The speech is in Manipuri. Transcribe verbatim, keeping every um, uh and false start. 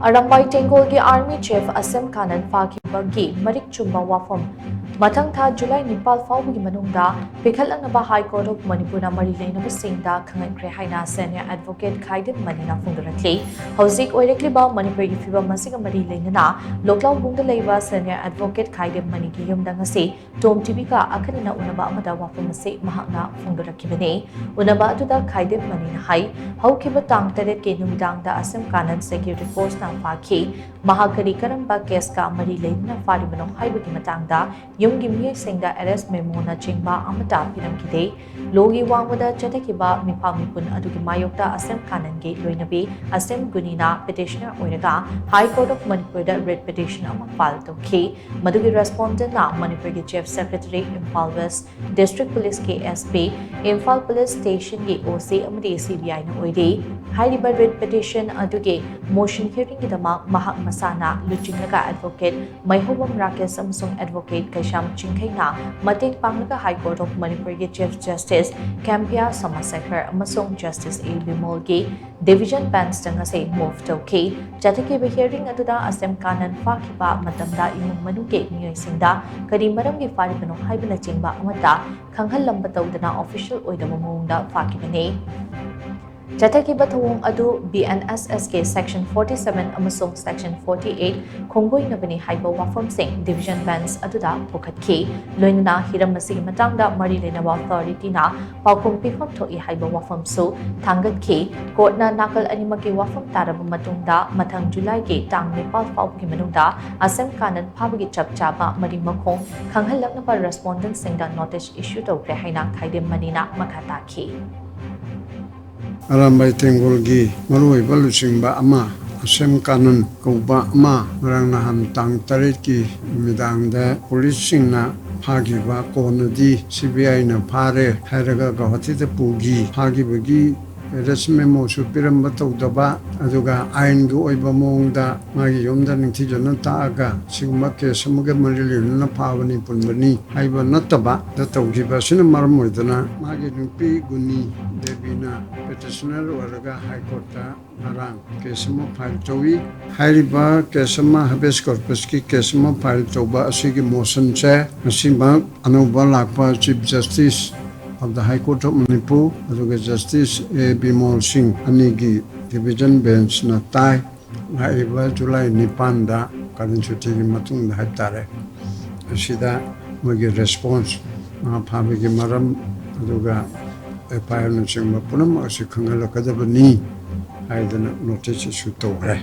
ꯑꯔꯥꯝꯕꯥꯏ ꯇꯦꯡꯒꯣꯜꯒꯤ Army Chief ꯑꯁꯦꯝ ꯀꯥꯅꯟ ꯐꯥꯈꯤꯕꯒꯤ ꯃꯔꯤꯛ ꯆꯨꯝꯕ ꯋꯥꯐꯝ ꯃꯊꯪ ꯊꯥ ꯖꯨꯂꯥꯏ ꯅꯤꯄꯥꯜ ꯐꯥꯎꯕꯒꯤ ꯃꯅꯨꯡꯗ ꯄꯤꯈꯠꯂꯛꯅꯕ High Court of ꯃꯅꯤꯄꯨꯔꯅ ꯃꯔꯤ ꯂꯩꯅꯕꯁꯤꯡꯗ ꯈꯪꯍꯟꯈ꯭ꯔꯦ ꯍꯥꯏꯅ Senior Advocate ꯈꯥꯏꯗꯤꯝ ꯃꯅꯤꯅ ꯐꯣꯡꯗꯣꯔꯛꯂꯤ꯫ ꯍꯧꯖꯤꯛ ꯑꯣꯏꯔꯛꯂꯤꯕ ꯃꯅꯤꯄꯨꯔꯒꯤ ꯐꯤꯕꯝ ꯑꯁꯤꯒ ꯃꯔꯤ ꯂꯩꯅꯅ ꯂꯣꯛꯂꯥꯎꯕꯨꯡꯗ ꯂꯩꯕ Senior Advocate ꯈꯥꯏꯗꯤꯝ ꯃꯅꯤꯒꯤ ꯌꯨꯝꯗ ꯉꯁꯤ Tom TV ꯒ ꯑꯈꯟꯅꯅ ꯎꯅꯕ ꯑꯃꯗ ꯋꯥꯐꯝ ꯑꯁꯤ ꯃꯍꯥꯛꯅ ꯐꯣꯡꯗꯣꯔꯛꯈꯤꯕꯅꯤ꯫ ꯎꯅꯕ ꯑꯗꯨꯗ ꯈꯥꯏꯗꯤꯝ ꯃꯅꯤꯅ ꯍꯥꯏ, ꯍꯧꯈꯤꯕ ꯇꯥꯡ ꯇꯔꯦꯠꯀꯤ ꯅꯨꯃꯤꯗꯥꯡꯗ ꯑꯁꯦꯝ ꯀꯥꯅꯟ Security Force ꯅ ꯐꯥꯈꯤ꯫ ꯃꯍꯥꯛ ꯀꯔꯤ ꯀꯔꯝꯕ case ꯀ ꯃꯔꯤ ꯂꯩꯅꯅ ꯐꯥꯔꯤꯕꯅꯣ ꯍꯥꯏꯕꯒꯤ ꯃꯇꯥꯡꯗ ꯌꯨꯝꯒꯤ ꯃꯤꯑꯣꯏꯁꯤꯡꯗ arrest memo ꯅꯆꯤꯡꯕ ꯑꯃꯠꯇ ꯄꯤꯔꯝꯈꯤꯗꯦ꯫ ꯂꯣꯒꯤ ꯋꯥꯡꯃꯗ ꯆꯠꯊꯈꯤꯕ ꯃꯤꯐꯥ ꯃꯤꯄꯨꯟ ꯑꯗꯨꯒꯤ ꯃꯥꯌꯣꯛꯇ ꯑꯁꯦꯝ ꯀꯥꯅꯟꯒꯤ ꯂꯣꯏꯅꯕꯤ ꯑꯁꯦꯝ ꯒꯨꯅꯤꯅ petitioner ꯑꯣꯏꯔꯒ High Court of ꯃꯅꯤꯄꯨꯔꯗ writ petition ꯑꯃ file ꯇꯧꯈꯤ꯫ ꯃꯗꯨꯒꯤ respondent ꯅ ꯃꯅꯤꯄꯨꯔꯒꯤ Chief Secretary, Imphal West District Police ꯀꯤ SP, ꯏꯝꯐꯥꯜ Police Station ꯒꯤ OC ꯑꯃꯗꯤ CBI ꯅ ꯑꯣꯏꯔꯤ꯫ ꯍꯥꯏꯔꯤꯕ writ petition ꯑꯗꯨꯒꯤ motion hearing ꯒꯤꯗꯃꯛ ꯃꯍꯥꯛ ꯃꯁꯥꯅ ꯂꯨꯆꯤꯡꯂꯒ Advocate ꯃꯩꯍꯧꯕꯝ ꯔꯥꯀꯦꯁ ꯑꯃꯁꯨꯡ Advocate ꯀꯩꯁꯥꯝ ꯆꯤꯡꯈꯩꯅ ꯃꯇꯦꯡ ꯄꯥꯡꯂꯒ High Court of ꯃꯅꯤꯄꯨꯔꯒꯤ Chief Justice ꯈꯦꯝꯄꯤꯌꯥ ꯁꯣꯃꯥꯁꯦꯈꯔ ꯑꯃꯁꯨꯡ Justice A ꯕꯤꯃꯣꯜꯒꯤ Division Bench ꯇ ꯉꯁꯤ move ꯇꯧꯈꯤ꯫ ꯆꯠꯊꯈꯤꯕ hearing ꯑꯗꯨꯗ ꯑꯁꯦꯝ ꯀꯥꯅꯟ ꯐꯥꯈꯤꯕ ꯃꯇꯝꯗ ꯏꯃꯨꯡ ꯃꯅꯨꯡꯒꯤ ꯃꯤꯑꯣꯏꯁꯤꯡꯗ ꯀꯔꯤ ꯃꯔꯝꯒꯤ ꯐꯥꯔꯤꯕꯅꯣ ꯍꯥꯏꯕꯅꯆꯤꯡꯕ ꯑꯃꯠꯇ ꯈꯪꯍꯜꯂꯝꯕ ꯇꯧꯗꯅ official ꯑꯣꯏꯗꯕ ꯃꯑꯣꯡꯗ ꯐꯥꯈꯤꯕꯅꯤ꯫ ꯆꯠꯊꯈꯤꯕ ꯊꯧꯑꯣꯡ ꯑꯗꯨ BNSS ꯀꯤ Section forty seven ꯑꯃꯁꯨꯡ Section forty eight ꯈꯣꯡꯒꯣꯏꯅꯕꯅꯤ ꯍꯥꯏꯕ ꯋꯥꯐꯝꯁꯤꯡ Division Bench ꯑꯗꯨꯗ ꯄꯨꯈꯠꯈꯤ꯫ ꯂꯣꯏꯅꯅ ꯍꯤꯔꯝ ꯑꯁꯤꯒꯤ ꯃꯇꯥꯡꯗ ꯃꯔꯤ ꯂꯩꯅꯕ authority ꯅ ꯄꯥꯎꯈꯨꯝ ꯄꯤꯐꯝ ꯊꯣꯛꯏ ꯍꯥꯏꯕ ꯋꯥꯐꯝꯁꯨ ꯊꯥꯡꯒꯠꯈꯤ꯫ Court ꯅ ꯅꯥꯀꯜ ꯑꯅꯤꯃꯛꯀꯤ ꯋꯥꯐꯝ ꯇꯥꯔꯕ ꯃꯇꯨꯡꯗ ꯃꯊꯪ ꯖꯨꯂꯥꯏꯒꯤ ꯇꯥꯡ ꯅꯤꯄꯥꯜ ꯐꯥꯎꯕꯒꯤ ꯃꯅꯨꯡꯗ ꯑꯁꯦꯝ ꯀꯥꯅꯟ ꯐꯥꯕꯒꯤ ꯆꯞ ꯆꯥꯕ ꯃꯔꯤ ꯃꯈꯣꯡ ꯈꯪꯍꯜꯂꯛꯅꯕ respondent ꯁꯤꯡꯗ notice issue ꯇꯧꯈ꯭ꯔꯦ ꯍꯥꯏꯅ ꯈꯥꯏꯗꯦꯝ ꯃꯅꯤꯅ ꯃꯈꯥ ꯇꯥꯈꯤ꯫ ꯑꯔꯥꯝꯕꯥꯏ ꯇꯦꯡꯒꯣꯜꯒꯤ ꯃꯔꯨꯑꯣꯏꯕ ꯂꯨꯆꯤꯡꯕ ꯑꯃ ꯑꯁꯦꯝ ꯀꯥꯅꯟ ꯀꯧꯕ ꯑꯃ ꯉꯔꯥꯡ ꯅꯍꯥꯟ ꯇꯥꯡ ꯇꯔꯦꯠꯀꯤ ꯅꯨꯃꯤꯗꯥꯡꯗ ꯄꯨꯂꯤꯁꯁꯤꯡꯅ ꯐꯥꯈꯤꯕ, ꯀꯣꯟꯅꯗꯤ CBI ꯅ ꯐꯥꯔꯦ ꯍꯥꯏꯔꯒ ꯒꯧꯍꯥꯇꯤꯗ ꯄꯨꯈꯤ꯫ ꯐꯥꯈꯤꯕꯒꯤ ꯑꯦꯔꯦꯁ ꯃꯦꯃꯣꯁꯨ ꯄꯤꯔꯝꯕ ꯇꯧꯗꯕ, ꯑꯗꯨꯒ ꯑꯥꯏꯟꯒꯤ ꯑꯣꯏꯕ ꯃꯑꯣꯡꯗ ꯃꯥꯒꯤ ꯌꯨꯝꯗ ꯅꯤꯡꯊꯤꯖꯅ ꯇꯥꯛꯑꯒ ꯁꯤꯒꯨꯝꯕ ꯀꯦꯁ ꯑꯃꯒ ꯃꯔꯤ ꯂꯩꯅꯅ ꯐꯥꯕꯅꯤ ꯄꯨꯟꯕꯅꯤ ꯍꯥꯏꯕ ꯅꯠꯇꯕ ꯗ ꯇꯧꯈꯤꯕ ꯑꯁꯤꯅ ꯃꯔꯝ ꯑꯣꯏꯗꯨꯅ ꯃꯥꯒꯤ ꯅꯨꯄꯤ ꯒꯨꯅꯤ ꯗꯦꯕꯤꯅ ꯄꯦꯇꯤꯁꯅꯔ ꯑꯣꯏꯔꯒ ꯍꯥꯏ ꯀꯣꯔꯠꯇ ꯉꯔꯥꯡ ꯀꯦꯁ ꯑꯃ ꯐꯥꯏꯜ ꯇꯧꯏ꯫ ꯍꯥꯏꯔꯤꯕ ꯀꯦꯁ ꯑꯃ, ꯍꯥꯕꯦꯁ ꯀꯣꯔꯄꯁꯀꯤ ꯀꯦꯁ ꯑꯃ ꯐꯥꯏꯜ ꯇꯧꯕ ꯑꯁꯤꯒꯤ ꯃꯣꯁꯟꯁꯦ ꯉꯁꯤꯃꯛ ꯑꯅꯧꯕ ꯂꯥꯛꯄ Chief Justice of the High Court of Manipur ꯑꯗꯨꯒ ꯖꯁꯇꯤꯁ ꯑꯦ ꯕꯤꯃꯣꯜ ꯁꯤꯡ ꯑꯅꯤꯒꯤ ꯗꯤꯚꯤꯖꯟ ꯕꯦꯟꯁꯅ ꯇꯥꯏ꯫ ꯂꯥꯛꯏꯕ ꯖꯨꯂꯥꯏ ꯅꯤꯄꯥꯟꯗ ꯀꯥꯂꯦꯟ ꯁꯨꯇꯤꯒꯤ ꯃꯇꯨꯡꯗ ꯍꯥꯏꯕ ꯇꯥꯔꯦ, ꯑꯁꯤꯗ ꯃꯣꯏꯒꯤ ꯔꯦꯁꯄꯣꯟꯁ, ꯉꯥ ꯐꯥꯕꯒꯤ ꯃꯔꯝ, ꯑꯗꯨꯒ ꯑꯦꯐ ꯑꯥꯏ ꯑꯥꯔꯅꯆꯤꯡꯕ ꯄꯨꯝꯅꯃꯛ ꯑꯁꯤ ꯈꯪꯍꯜꯂꯛꯀꯗꯕꯅꯤ ꯍꯥꯏꯗꯅ ꯅꯣꯇꯤꯁ ꯏꯁꯨ ꯇꯧꯈ꯭ꯔꯦ꯫